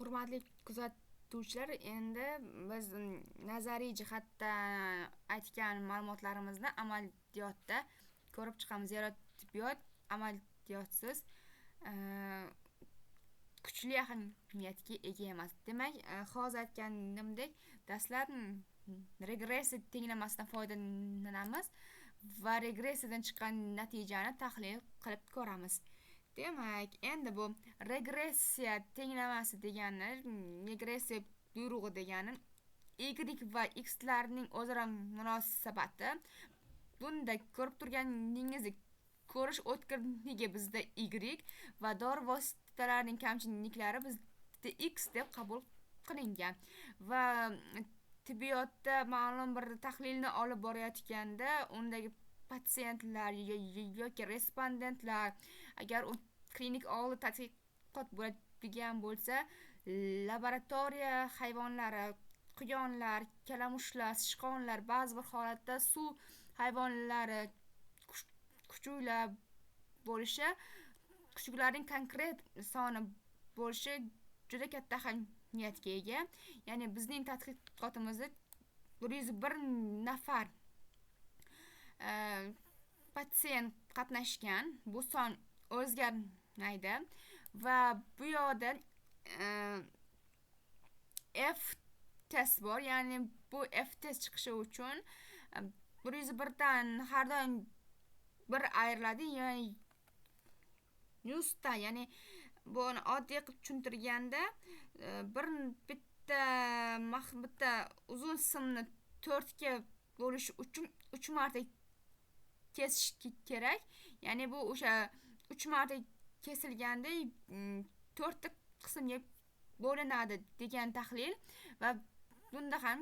Hurmatli kuzatuvchilar, endi biz nazariy jihatdan aytgan ma'lumotlarimizni amaliyotda ko'rib chiqamiz. Zero tibbiyot amaliyotsiz kuchli ahamiyatga ega emas. Demak, hozir aytganimdek, dastlab regressiya tenglamasidan foydalanamiz va regressiyadan chiqqan natijani tahlil qilib ko'ramiz. Demak, endi bu regressiya tenglamasi degani, regressiya buyrug'i degani y va x larning o'zaro munosabati. Bunda ko'rib turganingizdek, ko'rish o'tkirligi bizda y va dori vositalarining kamchiliklari bizda x deb qabul qilingan. Va tibbiyotda ma'lum bir tahlilni olib borayotganda undagi patsientlar yoki respondentlar, agar u klinik oldi tadqiqot bo'ladigan bo'lsa, laboratoriya hayvonlari, quyonlar, kalamushlar, sichqonlar, ba'zi bir holatda suv hayvonlari, kuchuklar bo'lishi, kuchuklarning konkret soni bo'lishi juda katta ahamiyatga ega. Ya'ni bizning tadqiqotimizda 101 nafar patsient qatnashgan. Bu son o'zgarmaydi va bu yoqda F test bor. Ya'ni bu F test chiqishi uchun 101 dan har doim bir ayriladi, ya'ni 100 ta. Ya'ni buni oddiy qilib tushuntirganda, bir bitta uzun simni 4 ga bo'lish uchun 3 marta kesish kerak. Ya'ni bu o'sha 3 marta kesilganda 4 ta qismga bo'linadi degan tahlil. Va bunda ham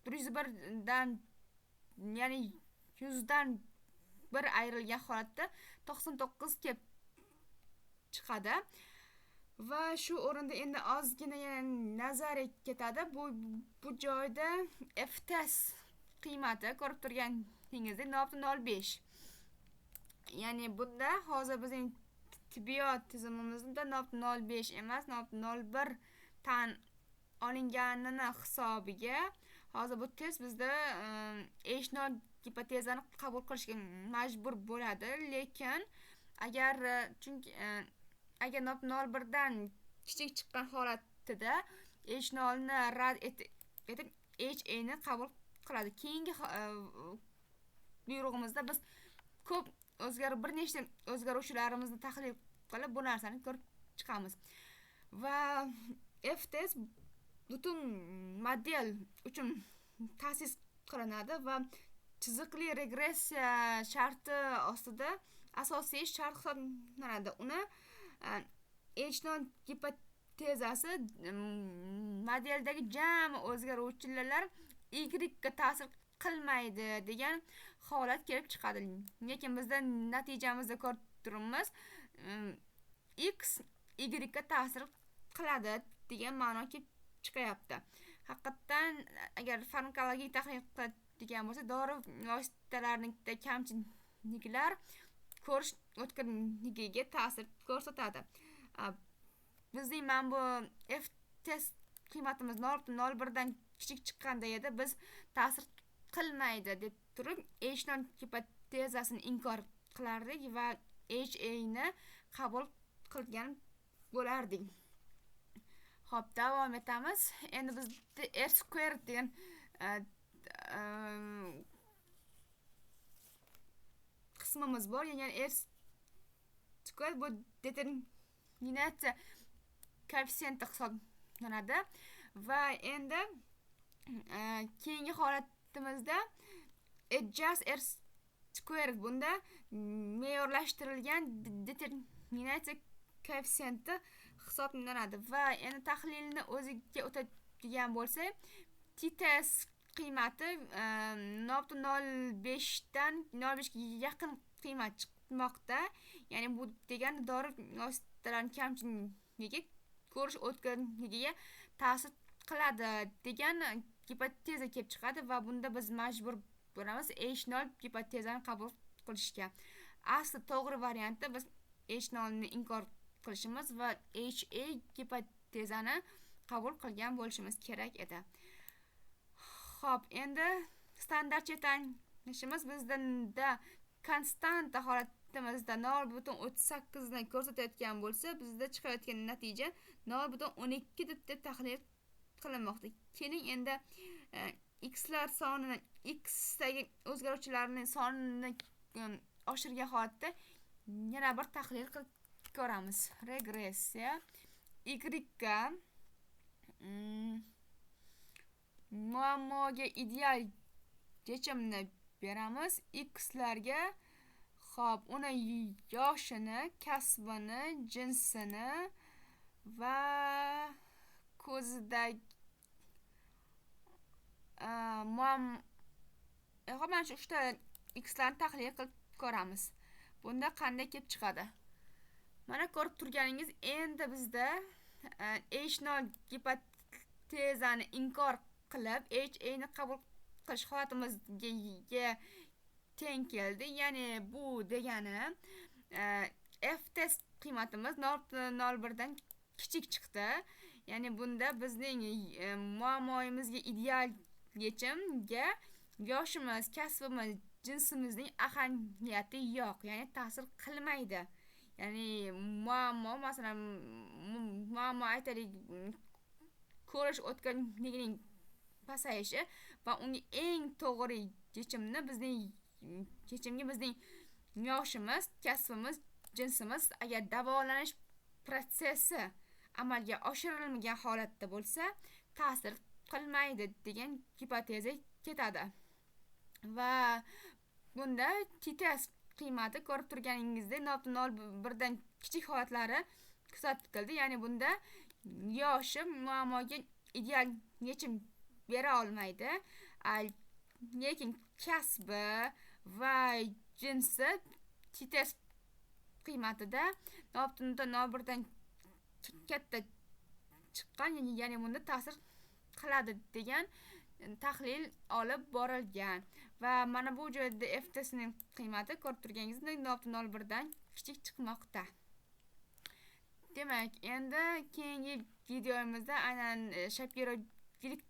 101 dan, ya'ni 100 dan bir ayrilgan holatda 99 kelib chiqadi. Va shu o'rinda endi ozgina yana nazariy ketadi. Bu joyda F test qiymati ko'rib turganingizdek 0.05. Ya'ni bunda hozir bizning tibbiyot tizimimizda 0.05 emas, 0.01 tan olinganini hisobiga hozir bu test bizda H0 gipotezani qabul qilishga majbur bo'ladi. Lekin agar chunki agar 0.01 dan kichik chiqqan holatida H0 ni rad etib HA ni qabul qiladi. Keyingi buyrug'imizda biz ko'p bir nechta o'zgaruvchilarimizni tahlil qilib bu narsani ko'rib chiqamiz. Va F test butun model uchun ta'sis qilinadi va chiziqli regressiya sharti ostida asosiy shart hisoblanadi. Uni H0 gipotezasi modeldagi jami o'zgaruvchilar Y ga ta'sir qilmaydi degan holat kelib chiqadi. Lekin bizda natijamizda ko'rib turibmiz, X Y ga ta'sir qiladi degan ma'no kelib chiqyapti. Haqiqatan agar farmakologik tahlil qiladigan bo'lsa, dori vositalarining kamchiliklar ko'rish o'tkirligiga ta'sir ko'rsatadi. Bizning mana bu F test qiymatimiz 0.01 dan kichik chiqqanda edi, biz ta'sir qilmaydi deb turib H0 gipotezasini inkor qilardik va HA ni qabul qilgan bo'lardik. Xo'p, davom etamiz. Endi bizda R square degan qismimiz bor. Ya'ni R square bu determinatsiya koeffitsiyenti hisoblanadi. Va endi keyingi holatimizda adjust R square, bunda me'yorlashtirilgan determinatsiya koeffitsiyenti hisoblanadi. Va endi tahlilni o'ziga o'tadigan bo'lsak, t-test qiymati 0.05 dan 0.5 ga yaqin qiymat chiqmoqda. Ya'ni bu degani dori vositalarining kamchiligi ko'rish o'tkirligiga ta'sir qiladi degan gipoteza kelib chiqadi va bunda biz majbur bo'lamiz H0 gipotezani qabul qilishga. Asli to'g'ri variantda biz H0 ni inkor qilishimiz va HA gipotezani qabul qilgan bo'lishimiz kerak edi. Xo'p, endi standart chetlanishimiz bizda konstanta holatimizda 0,38 ni ko'rsatayotgan bo'lsa, bizda chiqayotgan natija 0,12 deb tahlil qilinmoqda. Keling endi xlar sonini, x dagi o'zgaruvchilarning sonini oshirgan holatda yana bir tahlil qilib ko'ramiz. Regressiya y ga muammoga ideal yechimni beramiz. Xlarga xo'p, uni yoshini, kasbini, jinsini va ko'zidagi xo'p, mana shu uchta xlarni tahlil qilib ko'ramiz. Bunda qanday kelib chiqadi? Mana ko'rib turganingiz, endi bizda H0 gipotezani inkor qilib, HA ni qabul qilish holatimizga teng keldi. Ya'ni bu degani F test qiymatimiz 0,01 dan kichik chiqdi. Ya'ni bunda bizning muammoimizga ideal yechimga yoshimiz, kasbimiz, jinsimizning ahamiyati yo'q, ya'ni ta'sir qilmaydi. Ya'ni muammo, masalan, muammo aytaylik, ko'rish o'tkirligining pasayishi va unga eng to'g'ri yechimni bizning yechimga bizning yoshimiz, kasbimiz, jinsimiz agar davolanish protsessi amalga oshirilmagan holatda bo'lsa, ta'sir qilmaydi degan gipoteza ketadi. Va bunda t-test qiymati ko'rib turganingizdek 0,01 dan kichik holatlari kuzatildi. Ya'ni bunda yoshi muammoga ideal yechim bera olmaydi. Lekin kasbi va jinsi t-test qiymatida 0,01 dan katta chiqqan, ya'ni bunda ta'sir qiladi degan tahlil olib borilgan. Va mana bu joyda f testining qiymati ko'rib turganingizdek 0,01 dan kichik chiqmoqda. Demak, endi keyingi videomizda aynan Shapiro-Wilk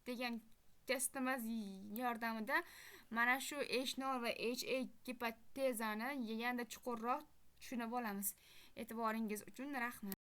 degan testimiz yordamida mana shu H0 va HA gipotezani yanada chuqurroq tushunib olamiz. E'tiboringiz uchun rahmat.